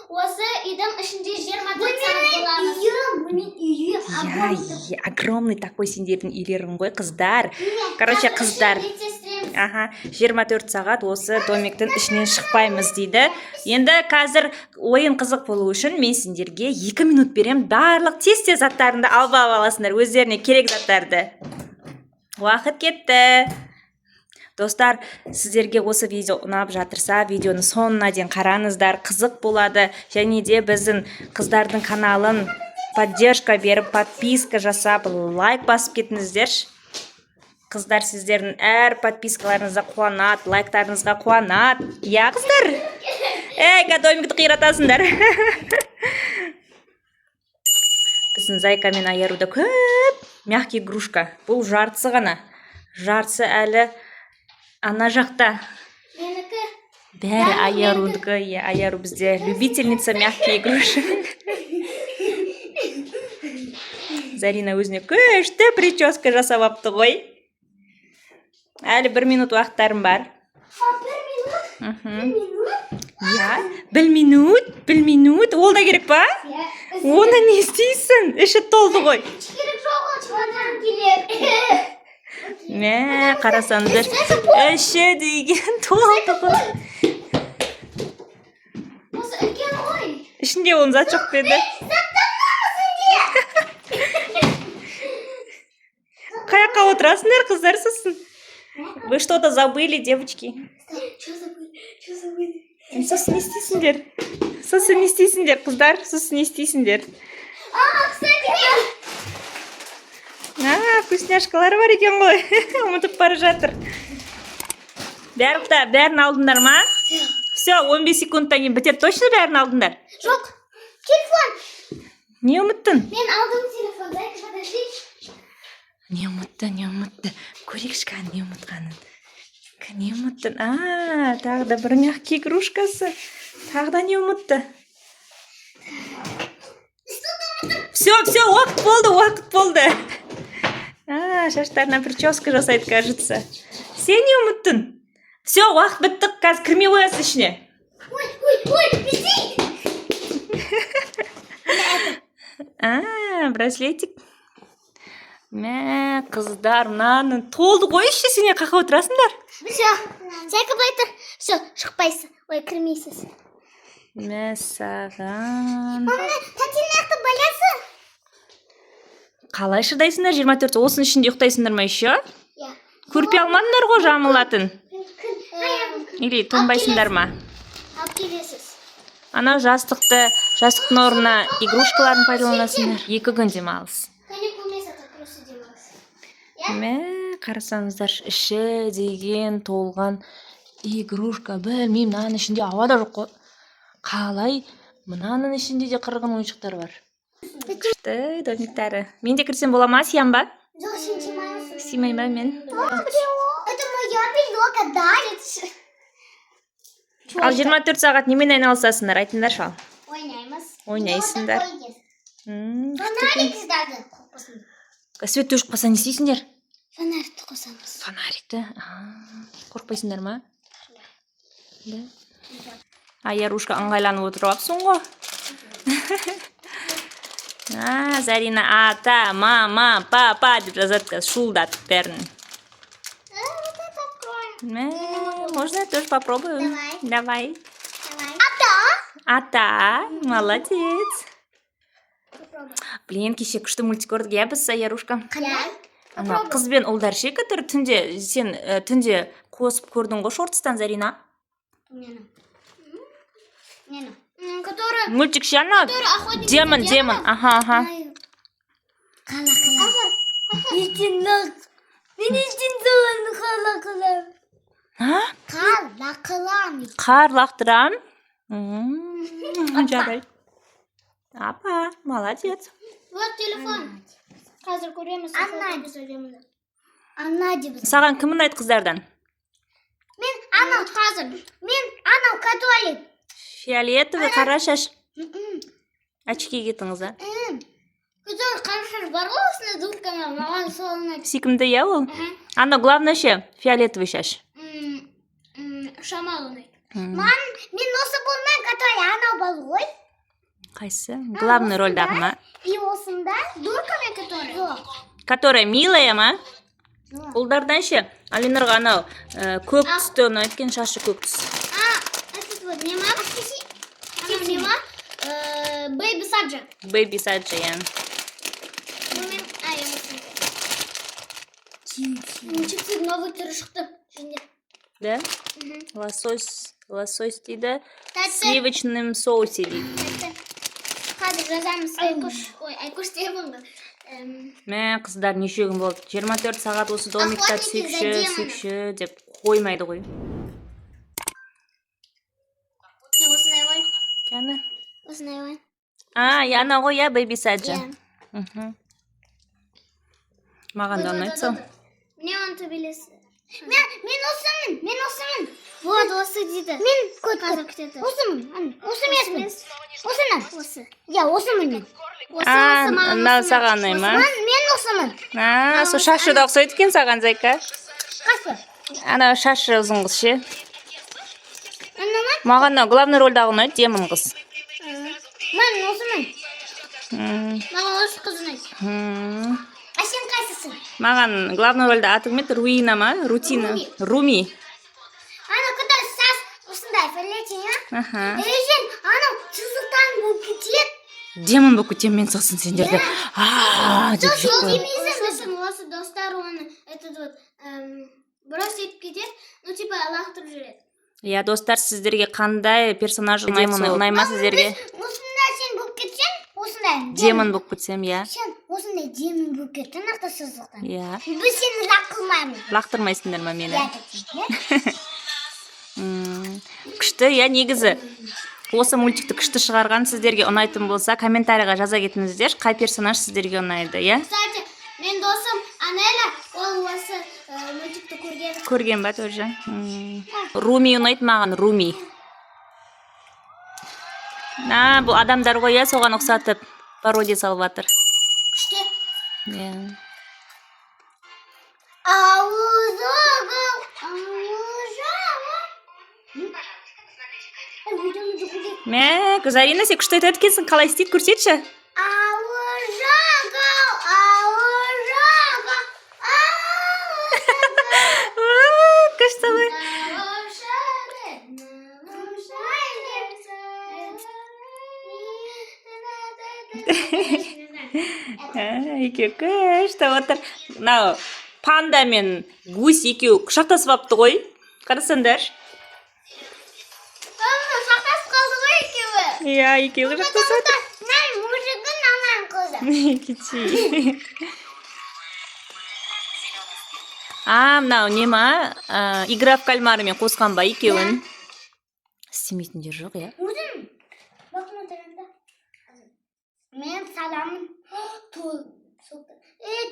Осы үйдің ішінде 24 сағат боламыз. Үйім, менің үйім. Иә, огромный такой сендердің үйлерің ғой, қыздар. Короче, қыздар. Аха, 24 сағат осы домиктің ішінен шықпаймыз дейді. Енді қазір ойын қызық болу үшін мен сендерге 2 минут берем. Барлық тез тез заттарыңды алып аласыңдар, өздеріне керек заттарды. Уақыт кетті. Достар, сіздерге осы видео ұнап жатырса, видеоны соңына дейін қараңыздар, қызық болады. Және де біздің қыздардың каналын поддержка беріп, подписка жасап, лайк басып кетіңіздерші. Қыздар сіздердің әр подпискаларыңызға қуанады, лайктарыңызға қуанады, иә, қыздар? Ей, домикті қиратасыңдар. Біздің Зайка мен Аяруда көп мягкий игрушка. Бұл жартысы ғана, жартысы әлі ана жақта. Менікі. Бәрі Аярудікі, иә. Аяру бізде любительница мягкий игрушек. Зарина өзіне күшті прическа жасап алыпты ғой. Әлі бір минут уақыттарым бар. Бір минут. Минут. Иә, бір минут, бір минут. Ол да керек па? Иә. Оны не істейсің, іші толды ғой. Керек жоқ, ол чемодан керек. Мә, қарасаңыздар, іші деген толды ғой. Осы үлкен ғой. Ішінде оның зат жоқ па еді? Қай жаққа отырасыңдар, қыздар, сосын? Вы что то забыли, девочки. Что забыли? Что забыли? Сосын не істейсіңдер? Сосын не істейсіңдер, қыздар? Сосын не істейсіңдер? А, кстати, А, вкусняшкалар бар екен ғой, ұмытып бара жатыр. Барлықта бәрін алдыңдар ма? Все, 15 секундтан кейін бітеді. Точно бәрін алдыңдар? Жоқ. Телефон. Не ұмыттың? Мен алдым телефон. Зайка, подожди. Не ұмытты, не ұмытты? Көрейікші, кәні, не ұмытқанын. Не ұмыттың? А, тағы да бір мягкий игрушкасы. Тағы да не ұмытты? Все, все, уақыт болды, уақыт болды. А, шаштарына прическа жасайды, кажется. Сен не ұмыттың? Все, уақыт бітті, қазір кірмей қоясың ішіне. Ой, ой, ой, беги. А, браслетик. Мә, қыздар, мынаның толды ғой іші, сендер қаяққа отырасыңдар? Все. Зайка, былай тұр. Все, шықпайсың. Ой, кірмейсіз. Мә саған. Мама, тәтенің баласы. Қалай шыдайсыңдар 24 осының ішінде? Ұйықтайсыңдар ма еще? Иә. Көрпе алмадыңдар ғой жамылатын? Или тоңбайсыңдар ма? Алып келесіз. Анау жастықты, жастықтың орнына игрушкаларын пайдаланасыңдар. 2 күн демалыс. Каникул емес, это просто демалыс. Мә, қарасаңыздар, іші деген толған игрушка. Білмеймін, мынаның ішінде ауа да жоқ қой. Қалай мынаның ішінде де қырғын ойыншықтар бар? Күшті домиктары. Мен де кірсем бола ма, сиям ба? Жоқ, сен сыймайсың. Сыймай ма мен? Это моя пеленка, да? Ал 24 сағат немен айналысасыңдар, айтыңдаршы, ал. Ойнаймыз. Ойнайсыңдар. Фонарик іздеді. Қорықпасын. Свет өшіп қалса, не істейсіңдер? Фонарикті қосамыз. Фонарикті? А, қорықпайсыңдар ма? Да. Аярушка, ыңғайланып отырып алыпсың ғой. А, Зарина ата, мама, папа деп жазады қазір шуылдатып бәрін. А, вот это откроем. Мә, можно я тоже попробую? Давай. Давай. Давай. Ата. Ата, молодец. Попробуй. Блин, кеше күшті мультик көрдік, иә, біз, Аярушка? Қандай? Ана қыз бен ұлдар ше, который түнде, сен түнде қосып көрдің ғой шортстан, Зарина. Нені? Нені? Который, Мультик ше ана. который охотник за Демон, демон. демоном? Аха. Қала қала. Ертең мен ертең саған қала қылам. А? Қала қылам. Қар лақтырам. Жарайды. Апа, молодец. Вот телефон. Қазір көреміз. Анна. Охотник за демоном. Ана деп. Саған кім ұнайды қыздардан? Мен анау қазір. Мен анау католик. Фиолетовый, қара шаш. Очки киетін қыз, а? Который қара шаш бар ғой, осындай дуркамен, маған сол ұнайды. Сүйкімді, иә, ол? Анау главное ше, фиолетовый шаш. Шамал ұнайды. Маған, мен осы болмаймын, который анау бол ғой. Қайсысы? Главный рольдағы ма? И осында. Дурками который? Жоқ. Которая милая ма? Жоқ. Ұлдардан ше, Алинұрға анау көк түсті ұнайды екен, шашы көк түс. А, этот вот не ма? Анау не ма? Бэйби Саджа. Бэйби Саджа, иә. Ну, мен, а, я осыны. Чипсы новый түрі шықты. Ішінде. Да? Лосось, лосось дейді. В Тәтті. сливочном соусе дейді. Тәтті. Қазір жазамыз Айкош. Ой, Айкош деймін ғой. Мә, қыздар, неше күн болды? 24 сағат осы домикта Охотники за түсейікші, демонами. түсейікші деп қоймайды ғой. Не, осындай ғой. Кәні? Осындай ғой. А, иә, анау ғой, иә, Бэйби Саджа. Иә. Маған да ұнайды сол. Міне, оның төбелесі. Мен осымын, мен осымын. Вот, осы дейді. Мен код қазір күтеді. Осымын, осы емеспін. Осыны. Осы. Иә, осымын мен. Осы, А, осы маған мынау осы. саған ұнай ма? Мен осымын. А, сол шашы да ұқсайды екен саған, зайка. Қасы? Ана шашы ұзын қыз ше. Ана ма? Маған мынау главный рольдағы ұнайды, демон қыз. Мен осымын. Маған осы қыз ұнайды. А сен қайсысың? Маған главный рольда аты кім еді? Руина ма? Рутина. Руми. Руми. Ана когда сас осындай фиолетовый, а? Аха. Ей, сен анау сызықтан болып кетеді. Демон болып кетемін мен сосын сендерді. А деп жек қоямын. Сосын осы достар оны этот вот бросить кетеді, ну типа лақтырып жібереді. Иә, достар, сіздерге қандай персонаж ұнайды? Ұнай ма сіздерге? Осындай сен болып кетсең, осындай. Демон болып кетсем, иә. Сен осындай демон болып кеттің нақты сызықтан. Иә. Біз сені лақтырмаймыз. Лақтырмайсыңдар ма мені? Иә, иә. Күшті, иә, негізі. Осы мультикті күшті шығарған. Сіздерге ұнайтын болса, комментарийға жаза кетіңіздер, қай персонаж сіздерге ұнайды, иә? Кстати, мен досым Анеля, ол осы мультикті көрген. Көрген ба тоже? Руми ұнайды маған, Руми. А, бұл адамдар ғой, иә, соған ұқсатып пародия салып жатыр. Күшті. Иә. Ауызы ауызы. Мә, Зарина, сен күшті айтады екенсің, қалай істейді, көрсетші. Ауызы ауызы. А, күшті ғой. Ә, екеуі күшті отыр. Мынау панда мен гусь екеуі құшақтасып алыпты ғой, қарасаңдаршы. Құшақтасып қалды ғой екеуі. Иә, екеуі құшақтасып жатыр. Мына мужигі, мынаның қызы. Кетші. А, мынау не ма? А, «Игра в кальмарымен» қосқан ба екеуін? Істемейтін жер жоқ, иә. Өзім. Бақма тұранда. Мен саламын. Тул.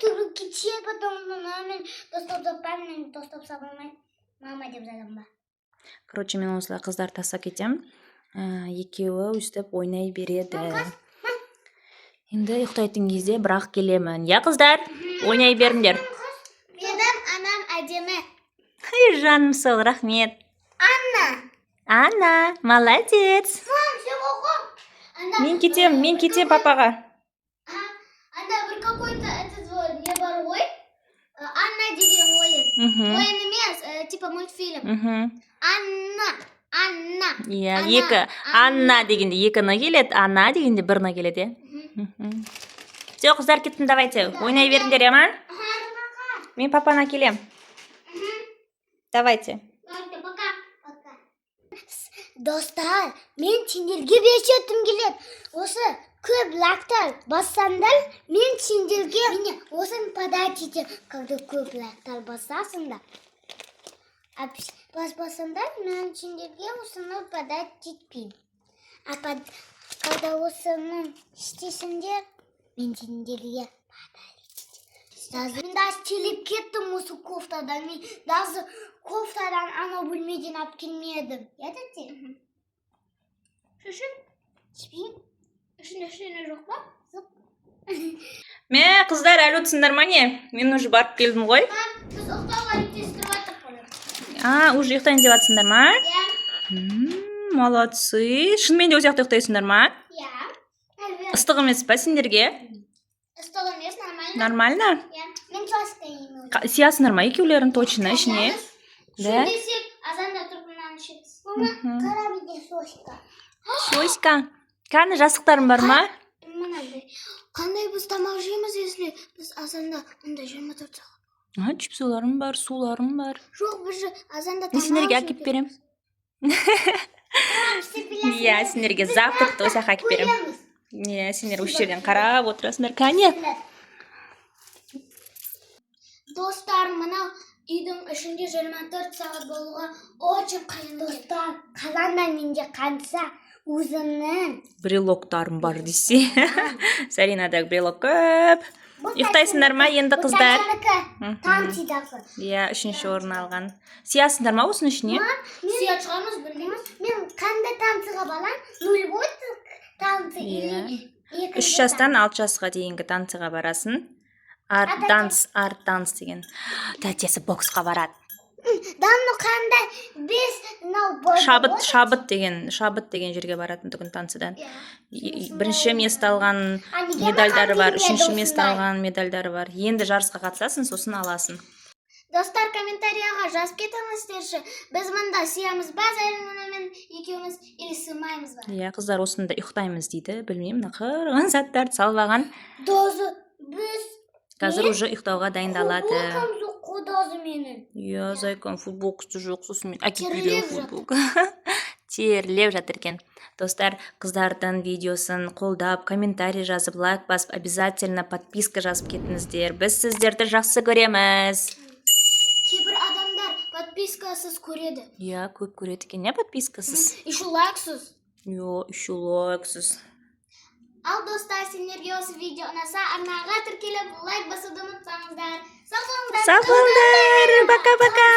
Түбі кетеді, потом мен тастап таппаймын, мен тастап салмаймын. Мама деп жазамын ба? Короче, мен осылай қыздар тастап кетемін. Екеуі өстіп ойнай береді. Енді ұйықтайтын кезде бірақ келемін, иә, қыздар, ойнай беріңдер. Менің анам әдемі. Ай, жаным сол, рахмет. Анна. Анна молодец. Анда, Мен кетемін, мен кетемін папаға. Анда бір какой-то этот вот не бар ғой. Анна деген ойын. Ойын емес, типа мультфильм. Анна. Анна. Иә. Ана, Екі Анна дегенде екі н келеді, ана дегенде бір н келеді, иә. Все, қыздар, кеттім, давайте ойнай беріңдер, иә ма? Мен папаны әкелемін, давайте. Давайте, пока. Пока. Достар, мен сендерге берсеткім келеді. Осы көп лайктар бассаңдар, мен сендерге міне осыны подарить етемін. Когда көп лайктар басасыңдар, баспасаңдар, мен сендерге осыны подарить етпеймін. А когда осыны істесеңдер, мен сендерге подарить етемін. Мен даже телеп кеттім осы кофтадан. Мен даже кофтадан анау бөлмеден алып келмедім. Иә, тәте? Шешін? Ішпеймін. Ішінде ештеңе жоқ па? Жоқ. Мә, қыздар, әлі отырсыңдар ма, не? Мен уже барып келдім ғой. Біз ұйықтауға реттестіріп жатырмық. А, уже ұйықтайын деп жатсыңдар ма? Иә. Молодцы. Шынымен де ол жақта ұйықтайсыңдар ма? Иә. Әлбетте. Ыстық емес па сендерге? Ыстық емес, нормально. Нормально? Иә. Мен класста емеу. Сиясыңдар ма екеулерің точно ішіне? Да? Десек, азанда тұрып мынаны ішеміз. Мама, қара, менде соска. Соська. Кәні, жастықтарың бар ма? Мынандай. Қандай біз тамақ жейміз, если біз азанда мында 24 сағат? А, чипсыларым бар, суларым бар. Жоқ, біз же азанда Мен сендерге әкеліп беремін. Иә, сендерге завтракты осы жаққа әкеліп беремін. Иә, сендер осы жерден қарап отырасыңдар. Кәне. Достар, мынау үйдің ішінде 24 сағат болуға очень қиын. Достар, қаланда менде қанша өзімнің Брелоктарым бар десе. Заринада брелок көп. Ұйықтайсыңдар ма енді, қыздар? Танцидағы. Иә, үшінші орын алған. Сиясыңдар ма осының ішіне? Сия шығармыз, білмейміз. Мен қандай танцыға балам? Нулевой танцы или екінші? 3 жастан 6 жасқа дейінгі танцыға барасың. Арт данс, арт данс деген. Тәтесі боксқа барады. Да, ну қандай бес мынау болды. Шабыт, шабыт деген, шабыт деген жерге баратын тұғын танцыдан. Бірінші место алған А неге медальдары маған бар, бермеді үшінші место осындай? алған медальдары бар. Енді жарысқа қатысасың, сосын аласың. Достар, комментарияға жазып кетіңіздерші, біз мында сиямыз ба Заринамен екеуміз или сыймаймыз ба? Иә, қыздар осында ұйықтаймыз дейді. Білмеймін, мына қырған заттарды салып алған. Дозы біз Қазір уже ұйықтауға дайындалады. Футболкам жоқ қой даже менің. Иә, зайкам, футболкасы жоқ, сосын мен әкеліп Терлеп беремін жатыр. футболка. Терлеп жатыр екен. Достар, қыздардың видеосын қолдап, комментарий жазып, лайк басып, обязательно подписка жазып кетіңіздер. Біз сіздерді жақсы көреміз. Кейбір адамдар подпискасыз көреді. Иә, көп көреді екен, иә, подпискасыз. Еще лайксыз. Иә, еще лайксыз. Ал, достар, сендерге осы видео ұнаса, арнаға тіркеліп, лайк басуды ұмытпаңыздар. Сау болыңдар. Сау болыңдар, пока пока.